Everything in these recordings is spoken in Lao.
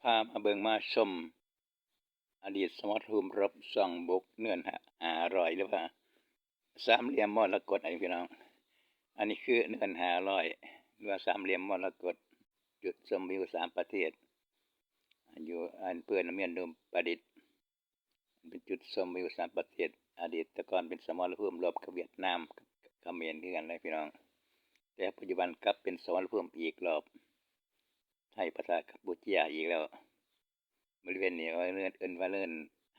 ພາມາເບິ່ງມາຊົມອະດີດສະມໍລະພູມລົບຊ່ອງບົກເນີນຫ້າຮ້ອຍ ຫຼືວ່າສາມຫຼ່ຽມມໍລະກົດ ອັນນີ້ພີ່ນ້ອງ. ອັນນີ້ຄືເນີນຫ້າຮ້ອຍ ຫຼືວ່າສາມຫຼ່ຽມມໍລະກົດ ຈຸດຊົມວິວສາມປະເທດ ຢູ່ອຳເພີນ້ຳຍືນ ອຸດມປະດິດ. ເປັນຈຸດຊົມວິວສາມປະເທດ ອະດີດແຕ່ກ່ອນເປັນສະມໍລະພູມລົບກັບຫວຽດນາມ ກັບຂະເໝນຄືກັນເລີຍພີ່ນ້ອງ, ແຕ່ປັດຈຸບັນກັບເປັນສະມໍລະພູມອີກລອບ ໄທປະທະກັບກຳປູເຈຍອີກແລ້ວ. ບໍລິເວນນີ້ເອີ້ນວ່າເນີນ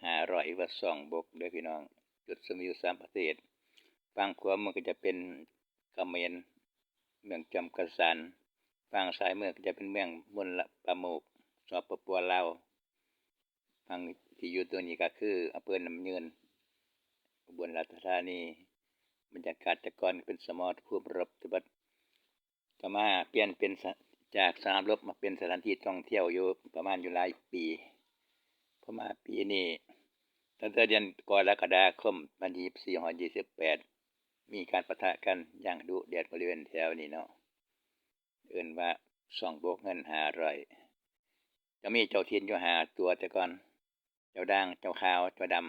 ຫ້າຮ້ອຍ ຫຼືວ່າຊ່ອງບົກເດີພີ່ນ້ອງ, ຈຸດຊົມວິວສາມປະເທດ. ຝັ່ງຂວາມືກໍຈະເປັນຂະເໝນ ເມືອງຈອມກະສັນ, ຝັ່ງຊ້າຍມືກໍຈະເປັນເມືອງມົນລະປະໂມກ ສປປ ລາວ. ຝັ່ງທີ່ຢູ່ຕົວນີ້ກໍຄືອຳເພີນ້ຳຍືນ ອຸບົນລາຊະທານີ. ບັນຍາກາດແຕ່ກ່ອນເປັນສະມໍລະພູມລົບ ແຕ່ບັດຕໍ່ມາປ່ຽນເປັນສະ ຈາກສະໜາມລົບມາເປັນສະຖານທີ່ທ່ອງທ່ຽວຢູ່ປະມານຢູ່ຫຼາຍປີ. ພໍມາປີນີ້ ຕັ້ງແຕ່ເດືອນກໍລະກະດາຄົມ ວັນທີຊາວສີ່ ຮອດຊາວແປດ ມີການປະທະກັນຢ່າງດຸເດືອດບໍລິເວນແຖວນີ້ເນາະ. ເອີ້ນວ່າຊ່ອງບົກເນີນຫ້າຮ້ອຍ ຈະມີເຈົ້າຖິ່ນຢູ່ຫ້າຕົວແຕ່ກ່ອນ, ເຈົ້າດ່າງ ເຈົ້າຂາວ ເຈົ້າດຳ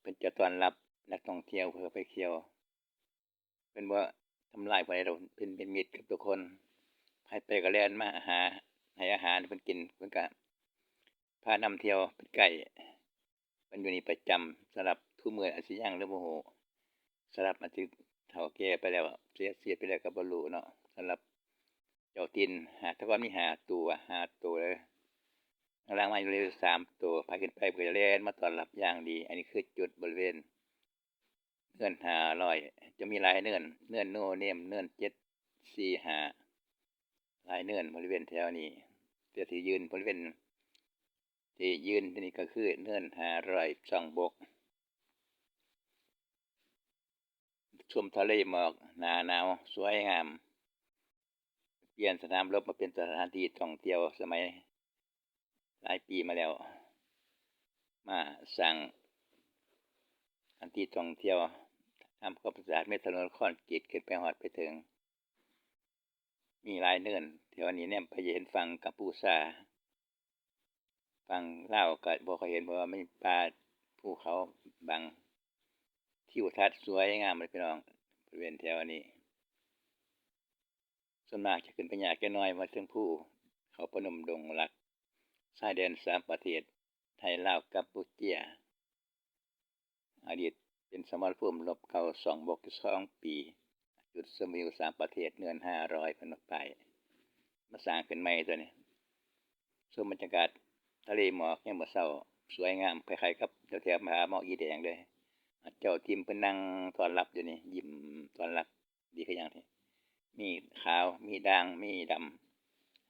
ເພິ່ນຈະຕ້ອນຮັບນັກທ່ອງທ່ຽວເພື່ອໄປທ່ຽວ. ເພິ່ນບໍ່ທຳລາຍຜູ້ໃດດອກ, ເພິ່ນເປັນມິດກັບທຸກຄົນ, ໃຜໄປກໍແລ່ນມາຫາ ໃຫ້ອາຫານເພິ່ນກິນ, ເພິ່ນກະພານຳທ່ຽວເປັນໄກ. ເພິ່ນຢູ່ນີ້ປະຈຳ ສຳລັບທຸກມື້ອາດຊິຍັງຫຼືບໍ່ຮູ້, ສຳລັບອາດຊິເຖົ້າແກ່ໄປແລ້ວ ເສຍຊີວິດໄປແລ້ວກໍບໍ່ຮູ້ເນາະ. ສຳລັບເຈົ້າຖິ່ນ ຫາ ແຕ່ກ່ອນມີຫ້າຕົວ ຫ້າຕົວເດີ, ຫຼັງໆມາເຫຼືອສາມຕົວ, ໃຜຂຶ້ນໄປເພິ່ນກໍຈະແລ່ນມາຕ້ອນຮັບຢ່າງດີ. ອັນນີ້ຄືຈຸດບໍລິເວນເນີນຫ້າຮ້ອຍ ຈະມີຫຼາຍເນີນ, ເນີນໂນເນມ ເນີນເຈັດສີ່ຫ້າ ຫຼາຍເນີນບໍລິເວນແຖວນີ້. ແຕ່ທີ່ຢືນ ບໍລິເວນ ທີ່ຢືນທີ່ນີ້ກໍຄືເນີນຫ້າຮ້ອຍ ຊ່ອງບົກ. ຊົມທະເລໝອກໜ້າໜາວສວຍງາມ, ປ່ຽນສະໜາມລົບມາເປັນສະຖານທີ່ທ່ອງທ່ຽວສະໄໝຫຼາຍປີມາແລ້ວ, ມາສ້າງສະຖານທີ່ທ່ອງທ່ຽວ, ທຳຄວາມສະອາດ, ມີຖະໜົນຄອນກຣີດຂຶ້ນໄປຮອດໄປເຖິງ. ມີຫຼາຍເນີນແຖວນີ້, ແນມໄປຈະເຫັນຝັ່ງກຳປູເຈຍ, ຝັ່ງລາວກໍບໍ່ຄ່ອຍເຫັນ ເພາະວ່າມີປ່າພູເຂົາບັງ. ທິວທັດສວຍງາມເລີຍພີ່ນ້ອງ, ບໍລິເວນແຖວນີ້. ສ່ວນມາກຈະຂຶ້ນໄປຍາກຈັກໜ້ອຍ ມາເທິງພູເຂົາພະນົມດົງຫຼັກ, ຊາຍແດນສາມປະເທດ ໄທ ລາວ ກຳປູເຈຍ. ອະດີດເປັນສະມໍລະພູມລົບເກົ່າສອງບົກສອງປີ, ຈຸດຊົມວິວສາມປະເທດ ເນີນຫ້າຮ້ອຍ ເພິ່ນວ່າໄປ ມາສ້າງຂຶ້ນໃໝ່ຕົວນີ້. ຊົມບັນຍາກາດທະເລໝອກຍາມມື້ເຊົ້າ ສວຍງາມ ຄ້າຍໆກັບແຖວໆຜາໝອກອີແດງເລີຍ. ເຈົ້າຖິ່ນເພິ່ນນັ່ງຕ້ອນຮັບຢູ່ນີ້, ຍິ້ມຕ້ອນຮັບ ດີຄືຫຍັງນີ້. ມີຂາວ ມີດ່າງ ມີດຳ,